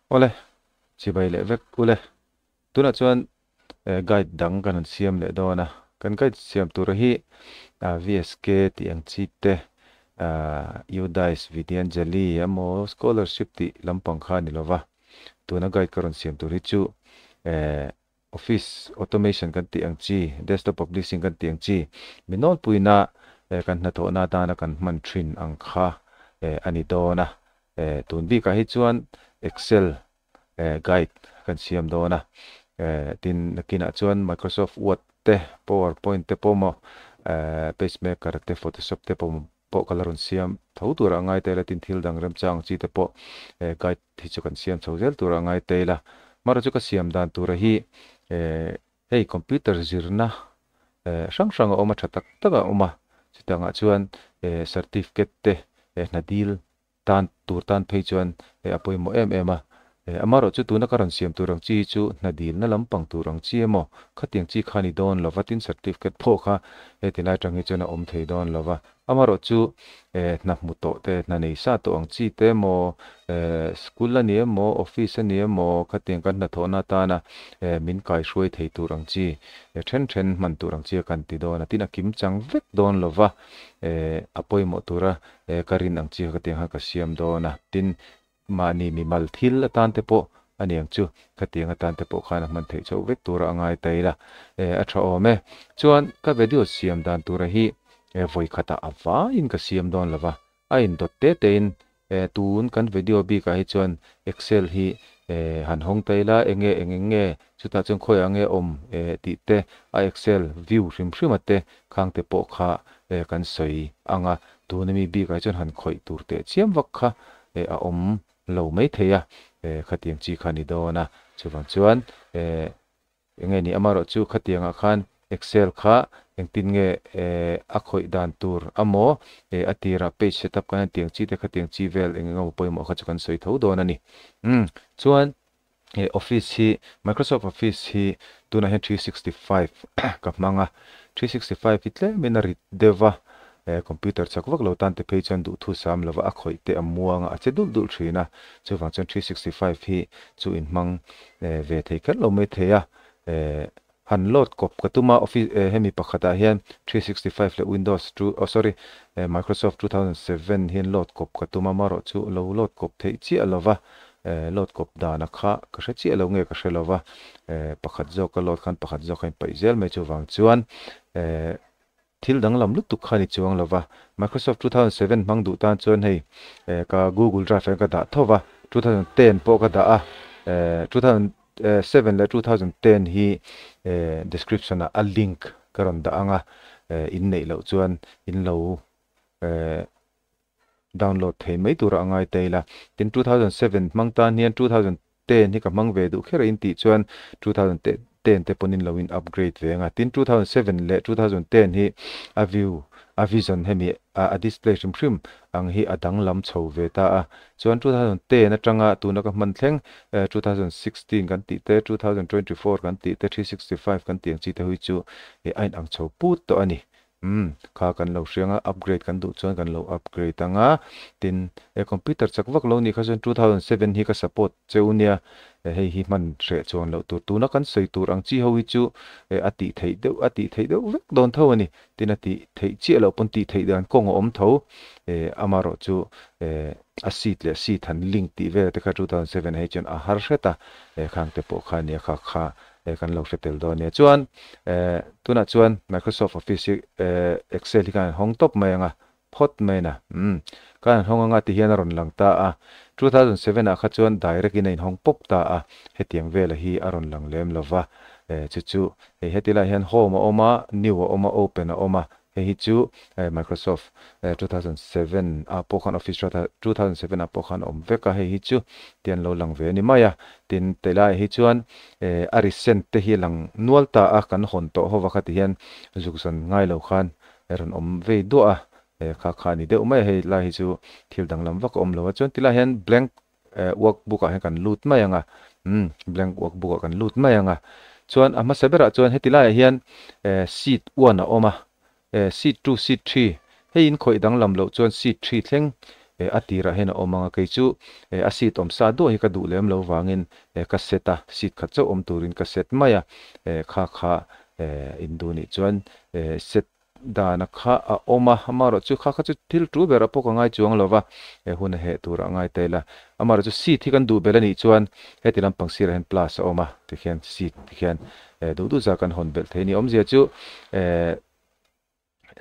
Awle, chibai leh vek ule. Tunah chuan guide dang kan han siam leh dawn a. Kan guide siam tur hi VSK tih ang chi te, UDISE, Vidyanjali emaw scholarship tih lampang kha a ni lova. Tuna guide ka rawn siam tur hi chu Office automation kan tih ang chi, desktop publishing kan tih ang chi, mi nawlpuina kan hnathawhna atana kan hman thin ang kha a ni dawn a. Tun bikah hi chuan Excel guide kan siam dawn a. Tin, nakinah chuan Microsoft Word te, PowerPoint te pawh maw, PageMaker te, Photoshop te pawh pawh ka la rawn siam tho turah a ngai tel a, tin thil dang remchang ang chi te pawh guide hi chu kan siam chho zel turah a ngai tel a. Hmara chu ka siam dan tura hi hei computer zirna hrang hrang a awm a, tha tak tak a awm a, chutangah chuan certificate te hna dil tan tur tan phei chuan a pawimawh em em a. Amaherawh chu tuna ka rawn siam tur ang chi hi chu hna dilna lampang tur ang chi emaw khatiang chi kha a ni dawn lova, tin certificate pawh kha heti lai atang hi chuan a awm thei dawn lova. Amaherawh chu hna hmu tawh te, hna nei sa tawh ang chi te emaw, school a ni emaw, office a ni emaw khatiang kan hnathawhna atana min kaihruai thei tur ang chi then then hman tur ang chi a kan ti dawn a, tin a kimchang vek dawn lova a pawimawh tura ka rin ang chi kha ka tiang khan ka siam dawn a, tin mahni mimal thil atan te pawh a ni ang chu, khatiang atan te pawh khan a hman theih chauh vek tura a ngai ta ila, a tha awm e. Chuan ka video siam dan tura hi vawi khatah a vaiin ka siam dawn lova, a indawt te tein tun kan video bikah hi chuan Excel hi han hawng ta ila, enge eng eng nge chutah chuan khawiah nge awm tih te, a Excel view hrim hrim a te khang te pawh kha kan sawi ang a, tuna mi bikah hi chuan han khawih tur teh chiam vak kha a awm lo mai thei a, khatiang chi kha a ni dawn a, chuvang chuan enge ni amaherawh chu khatiangah khan Excel kha engtin nge a khawih dan tur amaw a tirah page setup kan han tiang chi te khatiang chi vel eng eng emaw pawimawh kha chu kan sawi tho dawn a ni. Umm chuan Office hi Microsoft Office hi tunah hian 365 ka hmang a, 365 hi tlemin a rit deuh a, computer chak vak lo tan te phei chuan duhthu sam lova a khawih te a muang a, a che dulh dulh thin a, chuvang chuan 365 hi chu inhmang ve thei kher lo mai thei a, Han load kawp ka tum a, office eh hemi pakhatah hian 365 leh Windows two oh sorry eh Microsoft 2007 hian load kawp ka tum a, marawh chu lo load kawp theih chiah lo va, eh load kawp dana kha ka hre chiah lo nge ka hre lo va, eh pakhat zawk ka load khan pakhat zawk kha in paih zel mai chuvang chuan eh thil danglam lutuk kha a ni chuang lo va, Microsoft 2007 hmang duh tan chuan hei eh ka Google Drive ah hian ka dah tho va, 2010 pawh ka dah a, eh 2007 leh 2010 hi eh description ah a link ka rawn dah ang a, eh in neih loh chuan in lo eh download thei mai tura a ngai ta ila. Tin 2007 hmang tan hian 2010 hi ka hmang ve duh kher a in tih chuan 2010 te pawn in lo in upgrade ve ang a. Tin 2007 leh 2010 hi a view, a vision hemi a display hrim hrim ang hi a danglam chho ve ta a. Chuan 2010 atanga tuna ka hman thleng 2016 kan tih te, 2024 kan tih te, 365 kan tih ang chi te hui chu a inang chho put tawh a ni. Umm, kha kan lo hriang a, upgrade kan duh chuan kan lo upgrade ang a, tin e computer chak vak lo nih kha chuan 2007 hi ka support cheu nia, e hei hi hman hreh chuan loh tur, tuna kan sawi tur ang chi ho hi chu e a tih theih deuh a tih theih deuh vek dawn tho a ni, tin a tih theih chiah loh pawn tih theih dan kawng a awm tho, e amaherawh chu e a seat leh seat han link tih vel te kha 2007 ah hi chuan a har hret a, e khang te pawh kha nia kha kha eh kan lo hre tel dawn nia. Chuan eh tunah chuan Microsoft Office hi eh Excel hi kan han hawng tawp mai ang a, phawt mai na. Umm kan han hawng anga tihian a rawn lang ta a. 2007 ah kha chuan direct in a inhawng pawp ta a, hetiang vela hi a rawn lang lem lo va. Eh chu chu hei heti lai hian Home a awm a, New a awm a, Open a awm a, Hei hi chu Microsoft 2007 ah pawh khan Office 2007 ah pawh khan a awm vek a, hei hi chu tian lo lang ve a ni mai a. Tin, tilaiah hi chuan a recent te hi a lang nual ta a, kan hawn tawh ho va kha ti hian zukzawn ngai lo khan a rawn awm vei duah a, kha kha a ni deuh mai a, hei lai hi chu thil danglam vak a awm lo a. Chuan tilaiah hian blank workbook ah hian kan lut mai ang a, umm blank workbook ah kan lut mai ang a. Chuan a hmasa berah chuan heti laiah hian sheet one a awm a, sheet two, sheet three, hei in khawih danglam loh chuan sheet three thleng a tirah hian a awm ang a, kei chu a sheet awm sa duah hi ka duh lem lo vangin ka set a, sheet khat chauh awm turin ka set mai a, kha kha in duh nih chuan set dana kha a awm a, amaherawhchu kha kha chu thil tul berah pawh ka ngai chuang lo va, hun a heh turah a ngai ta ila, amaherawhchu sheet hi kan duh belh a nih chuan heti lampang sirah hian plus a awm a, tikhian sheet tikhian duh duh zah kan hawn belh thei a ni. Awmzia chu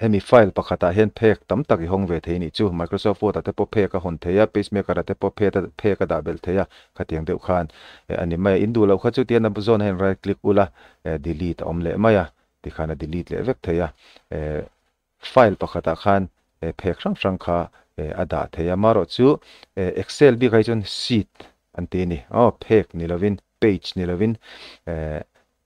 hemi file pakhatah hian phek tam tak i hawng ve thei a nih chu. Microsoft Word ah te pawh phek a hawn thei a, PageMaker ah te pawh phek a dah belh thei a, khatiang deuh khan a ni mai a. In duh loh kha chu tihian a zawn ah hian right click ula delete a awm leh mai a, tikhan a delete leh vek thei a. File pakhatah khan phek hrang hrang kha a dah thei a. Amaherawhchu Excel bikah hi chuan sheet an ti a ni. Aw phek ni lovin page ni lovin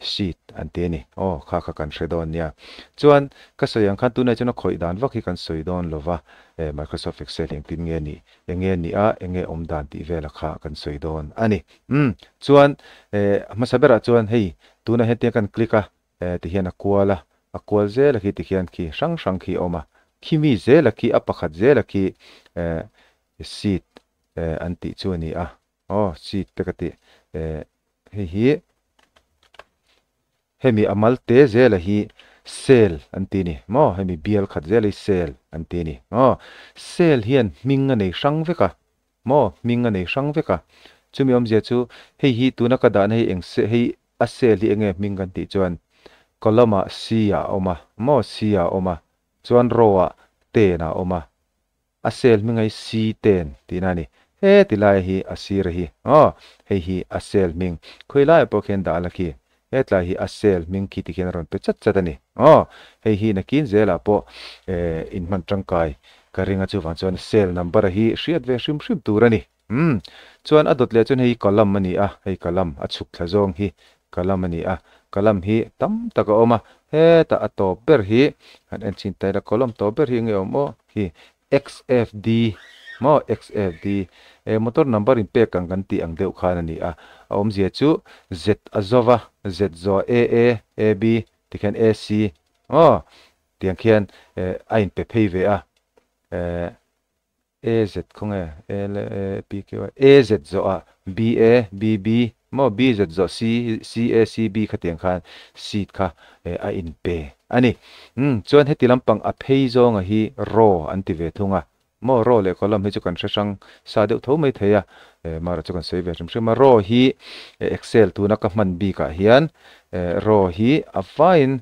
sheet an ti a ni. Aw kha kha kan hre dawn nia. Chuan ka sawi ang khan tunah chuan a khawih dan vak hi kan sawi dawn lo va, Microsoft Excel hi engtin nge nih, eng nge nih a, eng nge awm dan tih vela kha kan sawi dawn a ni. Umm chuan hmasa berah chuan hei tunah hian tiang kan click a, tihian a kual a, a kual zel a khi tikhian khi hrang hrang khi a awm a, khi mi zel a khi a pakhat zel a khi sheet an tih chu a ni a. Aw seat te ka tih eh hei hi hemi a mal te zela hi cell an ti ni maw hemi bial khat zela hi cell an ti ni aw cell hian hming a nei hrang vek a maw hming a nei hrang vek a chumi awmzia chu hei hi tuna ka dahna hi eng se hei a cell hi enge hming kan tih chuan column ah C ah a awm a maw C ah a awm a chuan row ah ten ah a awm a. A cell hming hi C ten tihna a ni. He ti lai hi a sir hi aw hei hi a cell hming. Khawi laiah pawh khian dah la khi. He tlai hi a cell hming khi tikhian a rawn pe chat chat a ni. Aw hei hi nakin zelah pawh eh inhman tangkai ka ring a chuvang chuan cell number hi hriat ve hrim hrim tur a ni. Umm chuan a dawt leh chuan hei hi column a ni a, hei column a chhuk thla zawng hi column a ni a, column hi tam tak a awm a, hetah a tawp ber hi han en chhin ta ila column tawp ber hi enge awm aw hi XFD maw XFD eh motor number in pek ang kan tih ang deuh khan a ni a, a awmzia chu Z a zova Z zawh AA AB tikhian AC aw tiang khian eh a inpe phei ve a eh. A Z khawnge L A P Q R A Z zawh ah B A B B maw B Z zawh C C A C B khatiang khan seat kha a in pe a ni. Umm chuan heti lampang a phei zawnga hi row an ti ve thung a maw row leh column hi chu kan hre hrang sa deuh tho mai thei a mara chu kan sawi ve hrim hrim a row hi excel tuna ka hman bikah hian row hi a vaiin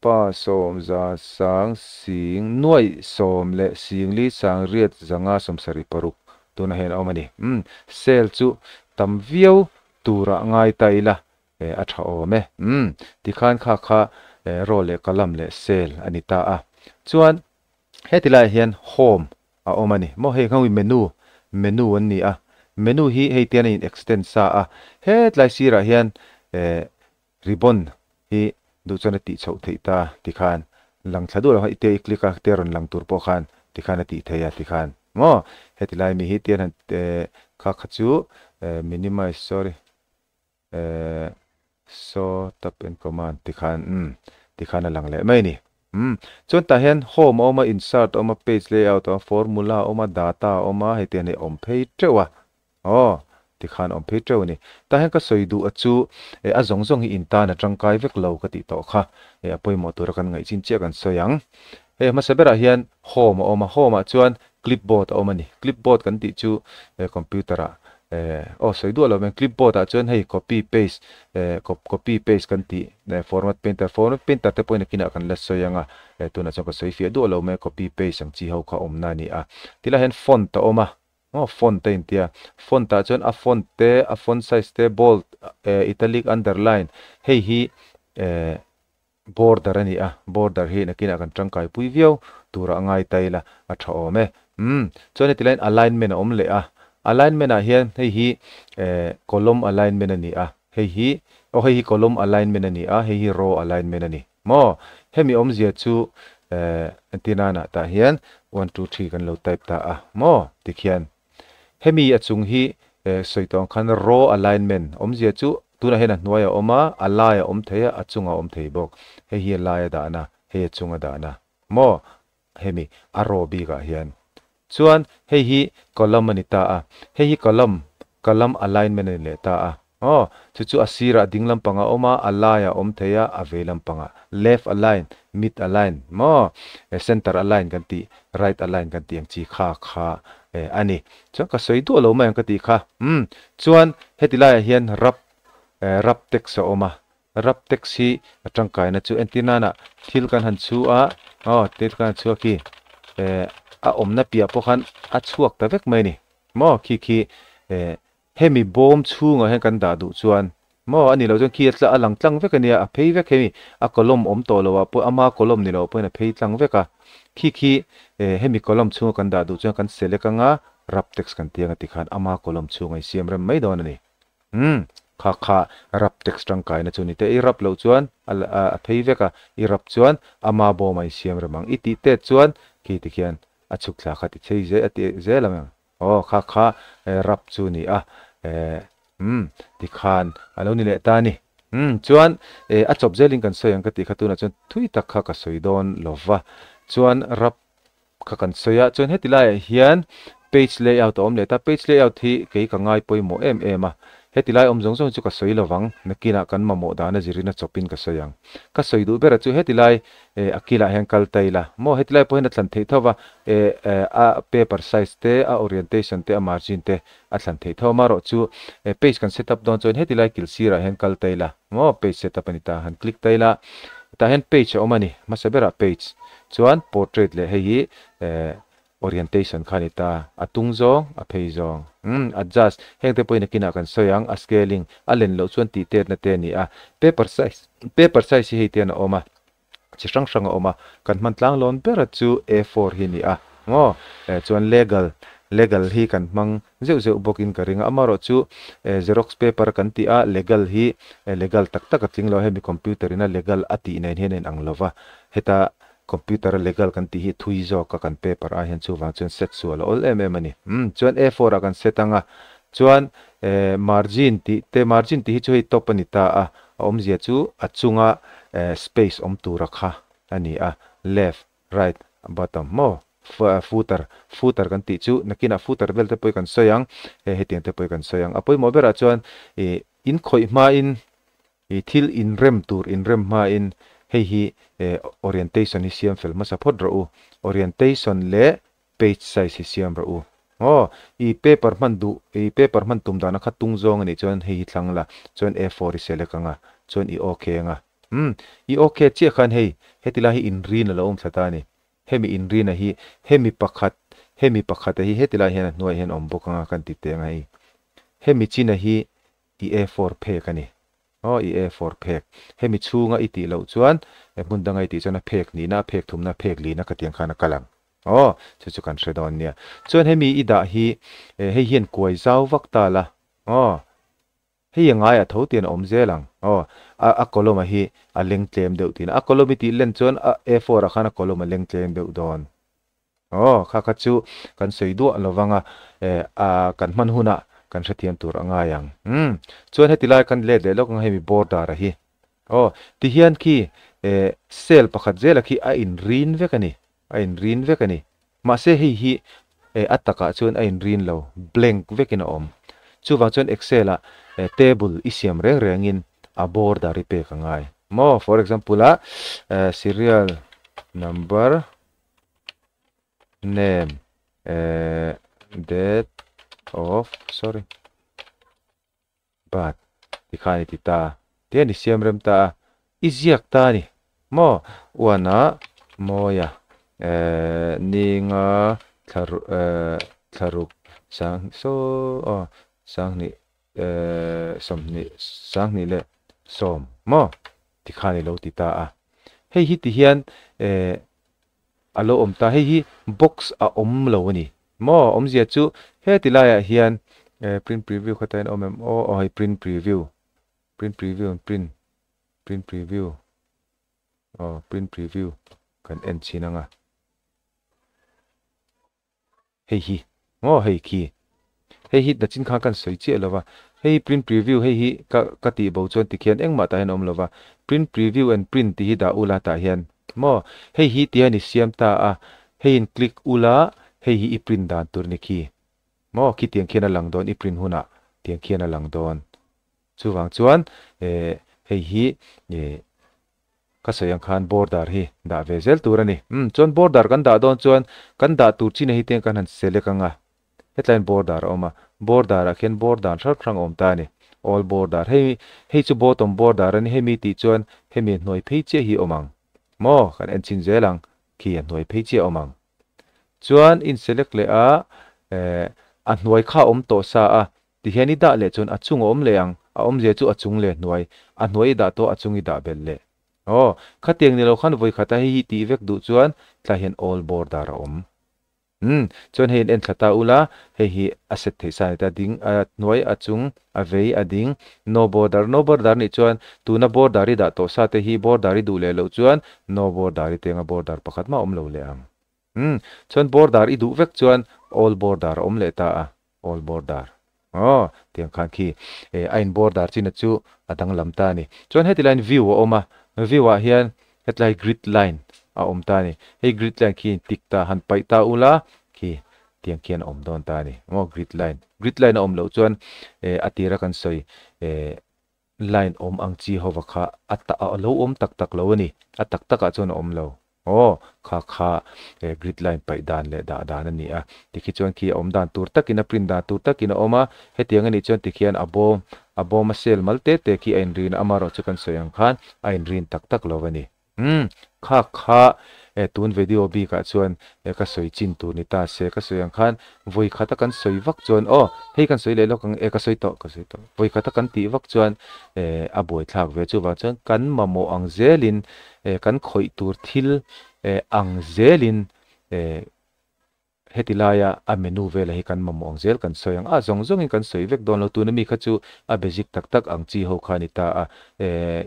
Pa sawmza sang sing nuaih sawm leh singli sang riat zanga 76 tunah hian a awm a ni. Umm cell chu tam viau turah ngai ta ila a tha awm e. Umm tikhan kha kha row leh column leh cell a ni ta a. Chuan heti laiah hian home a awm a ni. Maw hei kha menu menu an ni a. Menu hi hei tian a in extend sa a. Hetlai sirah hian Ribbon hi duh chuan a tih chhoh theih ta tikhan lang thla duh lo khan i te i click a te rawn lang tur pawh khan tikhan a tih theih a tikhan maw heti lai mi hi tian han kha kha chu minimize sorry show tab and command tikhan umm tikhan a lang leh mai a ni umm chuan tah hian home a awm a insert a awm a page layout a awm a formula a awm a data a awm a hei tian hei a awm phei teuh a. Aw, tikhan awm phei teuh a ni. Tah hian ka sawi duh a chu, eh, a zawng zawng hi in tan a tangkai vek lo ka tih tawh kha, eh, a pawimawh tura kan ngaih chin chiah kan sawi ang. Hei hmasa berah hian home a awm a, home ah chuan clipboard a awm a ni. Clipboard kan tih chu, eh, computer ah, eh, aw sawi duah lo mai, clipboard ah chuan hei copy paste, eh, copy paste kan tih, eh, format painter, format painter te pawhin a kinah kan la sawi ang a, eh, tunah chuan ka sawi fiah duah lo mai, copy paste ang chi ho kha awmna a ni a. Tilai hian font a awm a. Aw font a intia. Font ah chuan a font te, a font size te, bold, italic, underline hei hi border a ni a, border hi nakinah kan tangkai pui viau turah a ngai ta ila a tha awm e. Umm chuan heti laiin alignment a awm leh a, alignment ah hian hei hi column alignment a ni a, hei hi aw hei hi column alignment a ni a, hei hi row alignment a ni maw? Hemi awmzia chu entirnanah tah hian one two three kan lo type ta a maw tikhian hemi a chung hi sawi tawh ang khan row alignment awmzia chu tunah hian a hnuai a awm a, a lai a awm thei a, a chungah a awm thei bawk. Hei hi a lai a dahna, hei a chung a dahna maw? Hemi a row bikah hian. Chuan hei hi column a ni ta a, hei hi column, column alignment a ni leh ta a. Aw, chu chu a sirah ding lampang a awm a, a laiah a awm thei a, a vei lampangah. Left align, mid align maw, center align kan tih, right align kan tih ang chi kha kha a ni. Chuan ka sawi duah lo mai ang ka tih kha. Umm, chuan heti laiah hian rap, rap text a awm a, rap text hi a tangkaina chu entir nana thil kan han chhu a, aw thil kan han chhu a khi a awmna piah pawh khan a chhuak ta vek mai a ni maw khi khi Hemi bawm chhungah hian kan dah duh chuan maw a nih loh chuan khi a tla a lang tlang vek a nia, a phei vek hemi a column awm tawh loh ah pawh ama column ni loh pawhin a phei tlang vek a. Khi khi hemi column chhunga kan dah duh chuan kan select anga wrap text kan ti anga tikhan ama column chhunga i siam rem mai dawn a ni. Umm kha kha wrap text tangkaina chu ni teh i wrap loh chuan a a phei vek a, i wrap chuan ama bawmah i siam rem ang. I tih tet chuan khi tikhian a chhuk thla kha ti chei zel a ti zel ang. Aw kha kha rap chu ni a umm tikhan a lo ni leh ta a ni. Umm chuan a chawp zelin kan sawi ang ka tih kha tunah chuan thui tak kha ka sawi dawn lo va. Chuan rap kha kan sawi a, chuan heti laiah hian page layout a awm leh ta. Page layout hi kei ka ngai pawimawh em em a. Heti lai awm zawng zawng chu ka sawi lo vang, nakinah kan mamawh dana zirin a chawpin ka sawi ang. Ka sawi duh berah chu heti lai Eh, a kilah hian kal ta ila maw? Heti lai pawh hian a thlan theih tho va, eh, a paper size te, a orientation te, a margin te a thlan theih tho. Amaherawhchu, eh, page kan set up dawn chuan heti lai kil sirah hian kal ta ila maw? Page set up a ni ta, han click ta ila, tah hian page a awm a ni, hmasa berah page chuan portrait leh hei hi, eh, orientation kha a ni ta, a tung zawng, a phei zawng. Umm, adjust, heng te pawhin a kinah kan sawi ang, a scaling, a len loh chuan tih tetna te a ni a, paper size, paper size hi hei te an a awm a, chi hrang hrang a awm a, kan hman tlang lawn bera chu A four hi a ni a, maw? Eh, chuan legal, legal hi kan hmang zeuh zeuh bawkin ka ring a, amaherawh chu eh xerox paper kan tih a, legal hi eh legal tak tak a tling lo a, hemi computer ina legal a tih nen hian a inang lo va, heta Computer a legal kan tih hi thui zawk a kan paper ah hian chuvang chuan set sual a awl em em a ni. Umm chuan A four ah kan set ang a, chuan eh margin tih te margin tih hi chu hei top a ni ta a, a awmzia chu a chunga eh space awm tura kha a ni a, left, right, bottom maw footer footer kan tih chu nakinah footer vel te pawh hi kan sawi ang, hei hetiang te pawh hi kan sawi ang. A pawimawh berah chuan ih in khawih hmain I thil inrem tur inrem hmain hei hi orientation hi siam fel hmasa phawt rawh u. Orientation leh page size hi siam rawh u. Aw, i paper hman duh, i paper hman tum dana kha tung zawng a nih chuan hei hi thlang la, chuan A four i select ang a, chuan i ok ang a. Umm, i ok chiah khan hei, heti lai hi inrin a lo awm thla ta a ni. Hemi inrina hi, hemi pakhat, hemi pakhata hi heti lai hian a hnuaiah hian a awm bawk ang a kan ti teh ang a hei. Hemi china hi I A four phek a ni. Aw, i A four phek. Hemi chhunga i tih loh chuan, he hmun danga i tih chuan a phek nihna, a phek thumna, a phek lihna ka tiang khan a kal ang. Aw, chu chu kan hre dawn nia. Chuan hemi i dah hi, hei hian kuai zau vak ta la. Aw, hei a ngaiah tho tian a awm zel ang. Aw, a a column a hi a leng tlem deuh tiin. A column i tih len chuan a A four ah khan a column a leng tlem deuh dawn. Aw, kha kha chu kan sawi duah lo vang a, eh, a kan hman hunah kan hrethiam tur a ngai ang. Umm, chuan heti lai kan let leh lawk ang hemi border a hi. Aw, tihian khi, eh, cell pakhat zela khi a inrin vek a ni, a inrin vek a ni. Mahse hei hi, eh, a takah chuan a inrin lo, blank vekin a awm. Chuvang chuan Excel-ah, eh, table i siam reng rengin a border i pek a ngai. Maw, for example ah, eh, serial number, name eh date of sorry birth tikhan i ti ta tihian i siam rem ta a i ziak ta a ni maw uana mawia eh ninga thla eh thlaruk sang saw aw sanghnih eh sawmhnih sanghnih leh sawm maw tikhan i lo ti ta a hei hi tihian eh a lo awm ta hei hi box a awm lo a ni maw awmzia chu heti laiah hian eh print preview kha ta hian a awm em aw aw hei print preview print preview and print print preview aw print preview kan en chhin ang a. Hei hi maw hei khi hei hi nachin khan kan sawi chiah lova hei print preview hei hi ka ka tih bo chuan tikhian engmah tah hian a awm lova print preview and print tih hi dah ula tah hian maw hei hi tihian i siam ta a hei in click ula hei hi i print dan tur ni khi. Maw khi tiang khian a lang dawn i print hunah tiang khian a lang dawn. Chuvang chuan hei hi ka sawi ang khan border hi dah ve zel tur a ni. Umm chuan border kan dah dawn chuan kan dah tur chin hi tiang kan han select ang a. Hetlaiin border a awm a, border ah khian border hrang hrang a awm ta a ni. All border hei hei chu bottom border a ni hemi tih chuan hemi hnuai phei chiah hi a awm ang. Maw kan en chin zel ang khi a hnuai phei chiah a awm ang. Chuan in select leh a eh a hnuai kha a awm tawh sa a tihian i dah leh chuan a chung a awm leh ang a awmzia chu a chung leh hnuai a hnuai i dah tawh a chung i dah belh leh. Aw khatiang ni lo khan vawikhat a hei hi tih vek duh chuan tlai hian all border a awm. Umm, chuan hei an en thla ta ula, hei hi a set theih sa a ni ta, ding a hnuai a chung a vei a ding, no border, no border nih chuan tuna border i dah tawh sa te hi border i duh leh loh chuan no border i tenga border pakhat mah a awm lo leh ang. Umm, chuan border i duh vek chuan all border a awm leh ta a, all border. Aw, tiang khan khi a in border chin a chu a danglam ta a ni. Chuan heti laiin view a awm a, view ah hian hetlai grid line a awm ta a ni. Hei grid line khi tik ta han paih ta ula khi tiang khian a awm dawn ta a ni. Maw grid line, grid line a awm loh chuan a tira kan sawi line awm ang chi hova kha a ta a lo awm tak tak lo a ni. A tak takah chuan a awm lo. Aw, kha kha grid line paih dan leh dah dan a ni a. Tikhi chuan khi a awm dan tur takin a print dan tur takin a awm a. Hetiang a nih chuan tikhian a bawm a bawm a cell mal te te khi a inrin a, amaherawh chu kan sawi ang khan a inrin tak tak lo a ni. Umm, kha kha tun video bikah chuan ka sawi chin tur ni ta se, ka sawi ang khan vawi khata kan sawi vak chuan aw, hei kan sawi leh lawk ang e, ka sawi tawh, ka sawi tawh. Vawi khata kan tih vak chuan a buaithlak ve chuvang chuan kan mamawh ang zelin kan khawih tur thil ang zelin Heti laia a menu vela hi kan mamawh ang zel kan sawi ang a, zawng zawngin kan sawi vek dawn lo. Tuna mi kha chu a basic tak tak ang chi ho kha a ni ta a,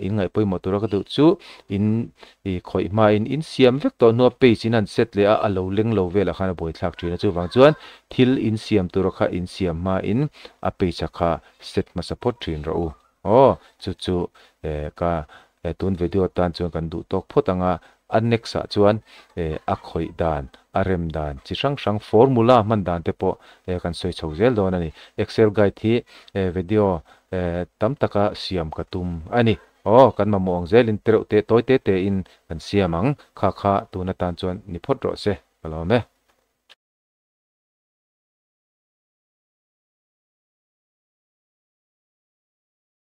in ngaih pawimawh tura ka duh chu in i khawih hmain in siam vek tawh hnua page in han set leh a, a lo leng lo velah khan a buaithlak thin a. Chuvang chuan thil in siam tura kha in siam hmain a page a kha set hmasa phawt thin rawh u. Aw, chu chu ka tun video atan chuan kan duh tawk phawt ang a, a next ah chuan a khawih dan, a rem dan chi hrang hrang formula hman dan te pawh kan sawi chho zel dawn a ni. Excel guide hi video tam taka siam ka tum a ni. Aw, kan mamawh ang zelin tereuh te tawi te te in kan siam ang, kha kha tun atan chuan ni phawt rawh se, ka lawm e.